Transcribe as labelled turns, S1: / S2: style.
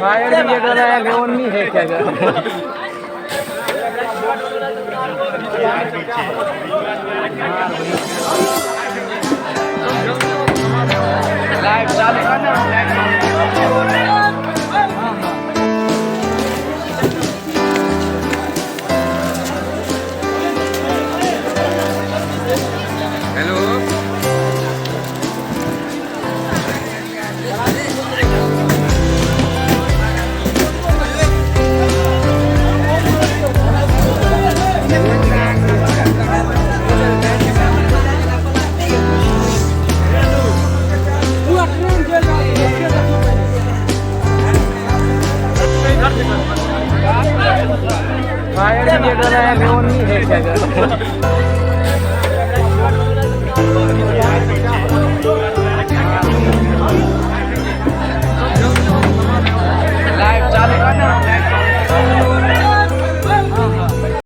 S1: Fire brigade वाला है वो नहीं है क्या? लाइव चालू करना।
S2: हेलो।
S1: फायर ब्रिगेड वाला है वो नहीं है क्या?